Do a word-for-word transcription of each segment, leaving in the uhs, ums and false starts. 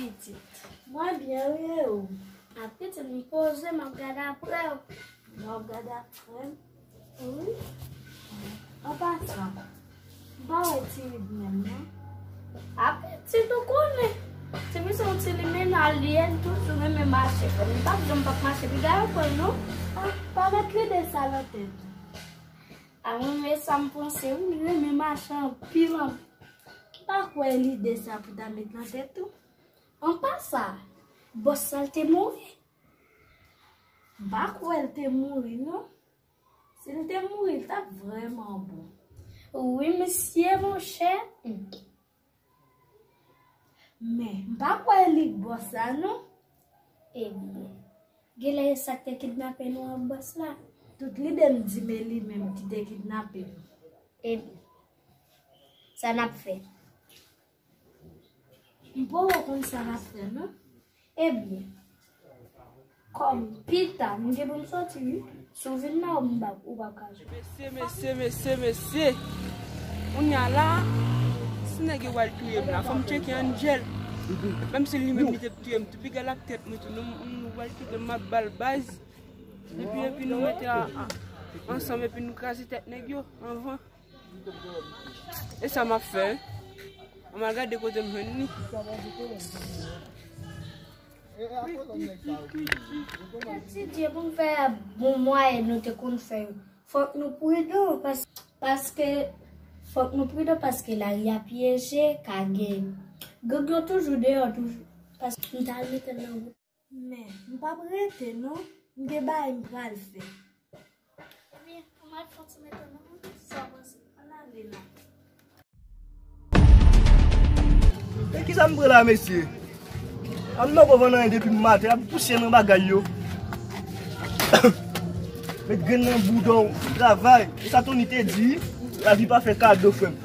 pitit? Mwen byen, wi, e ou? A pitit, m poze, m ap gade apre w. M ap gade apre m. Wi. An pasan, m pa wè Tirib menm, non. A pitit, ou konnen. Tirib se yon ti limenal li ye, li toujou renmen mache. Li pa t janm p ap mache piga yo pran l, non. A, pa met lide sa nan tèt ou. A mwen, men sa m panse, wi, li renmen mache anpil, anpil. M pa kwè lide sa pou ta met nan tèt ou. An pasan, bòs sa l te mouri? M pa kwè l te mouri, non. Si l te mouri, l t ap vrèman bon. Wi, misye, monchè. Men, m pa kwè li k bòs la, non. Ebyen, genlè e sa k te kidnape nou an bòs la. Tout lide m di, men li menm ki te kidnape nou. Ebyen, sa n ap fè? M poko konn sa n ap fè, non. Ebyen, kòm pita, m gen pou m soti, wi. Si w vin la, m ba ou pa ka jwe. Mesye, mesye, mesye, mesye. Kounye a la, si nèg yo pral touye m la, fò m tcheke Angel. Menm si li menm li te touye m, tou piga l ak tèt mwen tou, nou, nou pral kite m ap ba l baz. Epi, epi nou mete a, a, ansanm, epi nou kraze tèt nèg yo anvan. E sa m ap fè? An m al gade kote m jwenn li. Ti Dye, pou n fè bon mwayen nou te konn fè yo. Fòk nou pridan, pas-, paske fòk nou pridan, paske lari a pyeje, ka gen gang yo toujou deyò, toujou. Paske m t al mete l nan wout. Men, m p ap rete, non. M gen bagay m pral fè. Ebyen, m al fè yon ti mete nan wout, sa w panse? Ann ale la. E kisa m pran la, mesye? A m nan poko vann anyen depi maten, ap pouse nan bagay yo. Met grenn nan bouda w, travay. E sa Tony te di, lavi pa fè kado, frè m.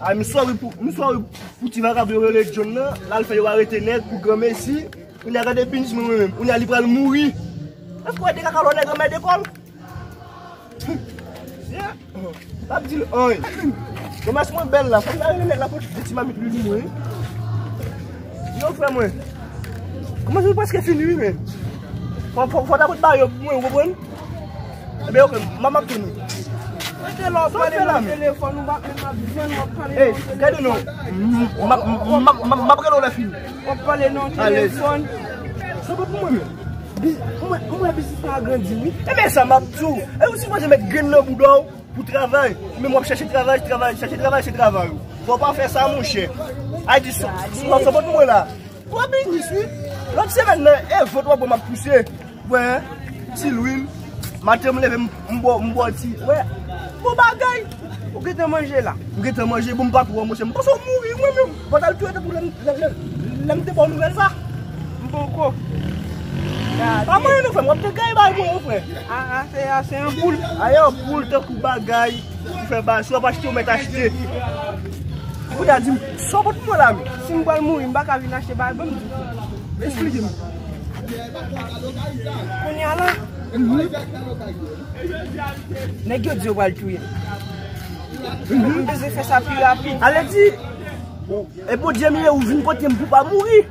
A, m sorry pou, m sorry pou ti vakabon yo rele John nan, l al fè yo arete nèg pou granmesi. Kounye a gade binis mwen, mwen menm. Kounye a li pral mouri. Èske w wè de kaka lò nèg anmède kò l? Yeah. L ap di l anyen. Granmès mwen bèl la. Fò m ta rele nèg la pou de ti mamit li li mwen. Yo, frè mwen. Kòmanse prèske fini, wi, men. Fò, fò, fò ta pot ba yo pou mwen, ou konprann? Ebyen, ok, m ap, m ap tounen. Rete la, w ap pale nan telefòn, ou pa menm ap jwenn, w ap pale nan telefòn. Ey, gade non. M ap, m ap, m ap, m ap rele w lè fini. W ap pale nan telefòn. Sa pa pou mwen menm. Bi-, mwen, mwen biznis la grandi, wi. Ebyen, sa m ap di w. E ou sipoze met grenn nan bouda w pou travay. Men w ap chèche travay, travay, chèche travay, se travay ou. Fò w pa fè sa, monchè. Ayiti, sa, sa, sa pa pou mwen la. Gwo binis, wi. Lòt semèn nan, e vant w ap wè m ap pouse. Wè, ti lwil. Maten m leve, m, m bò, m bò ti. Wè, bon bagay. Ou gentan manje la? M gentan manje, bon, m pa twò, monchè. M panse w mouri, mwen menm. Bon, t al touye tankou lè m, lè, lè, lè m te ba w nouvèl sa. M poko. Pa mwen, non, frè m. W ap te gaye bay mwen, non, frè. A, a, se, a, se yon poul. A, yon poul tankou bagay. Ou fè bagay, si w ap achte, ou mèt achte. Kounye a di m, sa w pot pou mwen la menm? Si m pral mouri, m pa ka vin achte bagay, ban m di w. Eksplike m. Kounye a la, nèg yo di yo pral touye m. M bezwen fè sa pi rapid. Ale di, e Bondye m ye, ou vin kote m pou pa mouri.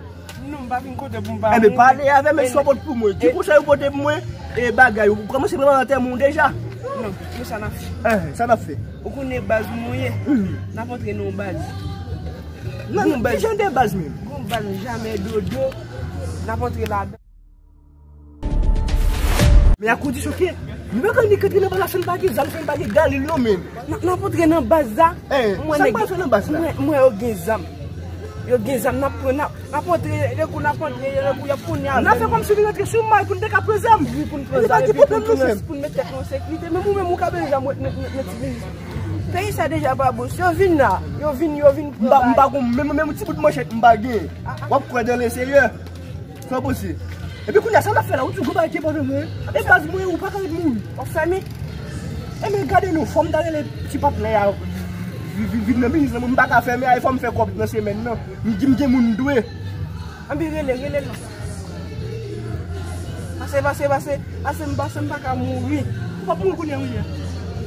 Non, m pa vin kote pou m pa mouri. Enben, pale avè m, e sa w pot pou mwen. Ki konsèy ou pote pou mwen? E bagay, ou kòmanse prepare antèman w deja? Non, men sa n ap fè. Eh, sa n ap fè? Ou konnen baz mwen ye. N ap antre nan yon baz. Nan, nan ki jan de baz menm? Gon baz jamè dodo. N ap antre ladan. Men a kondisyon ke nou pa ka nik antre nan baz la san n pa gen zam, san n pa gen galil non, men. N, n ap antre nan baz la. Eh, sa n pral fè nan baz la? Mwen, mwen, yo gen zam. Yo gen zam, n ap pran, n ap, n ap antre, lè kou n ap antre, lè kou y ap konnen avè nou. N ap fè kòmsi nou rantre sou may pou n te ka pran zam. Wi, pou n pran zam, epi pou n tounen, pou n met tèt nou an sekirite. Menm ou menm, ou ka bezwen zam, mwen, mwen, mwen, mwen ti vin. Peyi sa deja pa bon. Si yo vin la, yo vin, yo vin pran bagay. M pa, m pa gon, menm, menm ti bout manchèt m pa gen. W ap kwè dan le Seyè. Sa w panse? Epi kounye a, sa n ap fè la? Ou di w gon bagay ki enpòtan mwen. E baz mwen, ou pa ka ret mouri. W ap fèmen? Enben, gade non, fò m ta rele ti patnè a, vi-, vi-, vin nan biznis lan, mwen, m pa ka fèmen, a, e fò m fè kòb nan semèn nan. M di m gen moun m dwe. Anben, rele, rele l non. Pase, pase, pase, pase, m pase, m pa ka mouri. Ou p ap mouri kounye a, wi.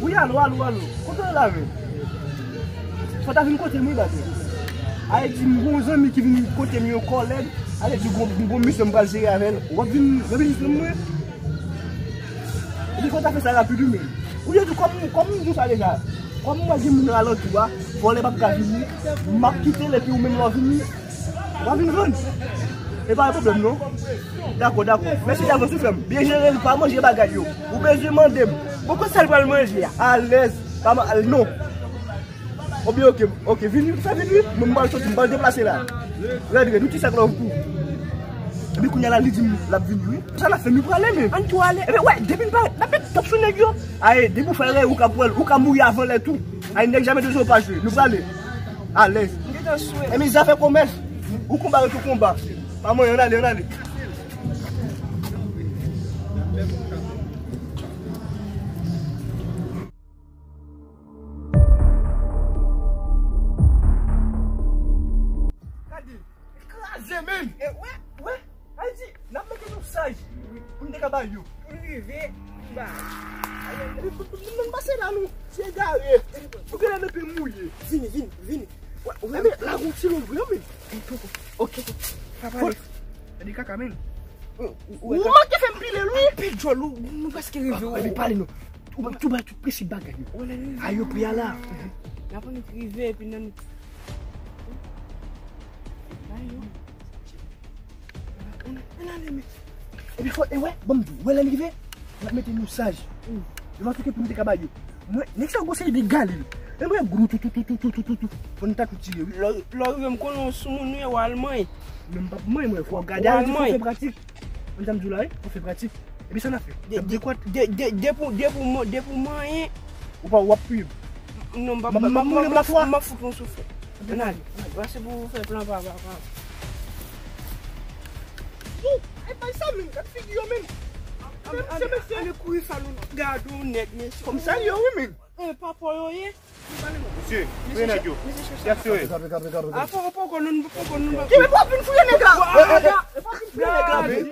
Wi, alo, alo, alo. Kote w la, men? Fò w ta vin kote m, wi, baz. Ayiti, m gon zanmi ki vin kote m, yon kòlèg. Ale di gon, gon misye m pral sere avè l. W ap vin, w ap vin jis nan mwen. Epi fò w ta fè sa rapid wi menm. Ou vle di kòm, kòm m di w sa deja. Kòm m wè gen moun nan alantou a, vòlè p ap ka vini. M ap kite l epi ou menm w ap vini. W ap vin vann. E pa yon pwoblèm non. Dakò, dakò. Mèsi davans ou frè m. Byen jere l, pa manje bagay yo. Ou bezwen mande m. Bon, kote sa l pral manje a? Alèz. Pa mal, non. Oubyen, oke, oke, vini, fè vini, wi. Mwen, m pral soti, m pral deplase la. Rèd, rèd, wi, ti sak love pou. Epi kounye a la, li di m, l ap vini, wi. Sa n ap fè, nou prale, men. Ann tou ale. Epi, wè, depi n parèt, n ap met tòp sou nèg yo. Aye, depi w fè erè, ou ka pran l, ou ka mouri avan lè tou. Aye, nèg jamè de zo pa jwe. Nou prale. Alèz. M gentan swe. Epi zafè komès, ou konba, yo tou konba. Pa mwen, ann ale, ann ale. Gade, kraze, men. E, wè, wè, Ayiti, n ap mete nou saj pou n te ka bay yo. Pou n rive, ba. Pou, pou, pou, pou n pase la, nou, se egare. Pou gen lè nou pe mouye. Vini, vini, vini. Wè, wè, men, la gon ti lon vre, men. Ok. Papa, gade kaka, men. Ou manke fè m pile l, wi. Pe djòl, ou, nou prèske rive. Epi pale, non. Ou tou bay tout prensip bagay yo. A yo pri a la. N ap annik rive, epi nan. Ba yo. Ann ale, men. Epi fò, e wè, ban m di w, wè lè n rive, n ap mete nou saj. Yo va touke pou nou te ka bay yo. Mwen, nèg sa yo gon seri de galil. E mwen, grou, tou, tou, tou. Fò n ta tou tire, wi. Lè, lè w rive, m konnen w sou moun, wi, w al manyen. Men m p ap manyen, mwen, fò w gade, w al manyen. Fò w fè pratik. Mwen, sa m di w la, wi, fò w fè pratik. Epi sa n ap fè? De, de, dekwat, de, de, de pou, de pou, de pou manyen. Ou pa, w ap priye m. Non, m ap, m ap, m ap, m ap, m ap fout yon souflèt. Ann ale. Pase pou fè plan pa, pa, pa. Ou, e bay sa, men, gad figi yo, men. Mesye, mesye, ale kouri sa, nou gade yon nèg, mesye. Kòm sa yo, wi, men. E, papa yo ye. Mesye, fouye nèg yo. Mesye, chèche. Y ap fouye. A, poko, poko, nou, poko, nou. Ki men w ap vin fouye nèg la? E, e, e, e, w ap vin fouye nèg la, men.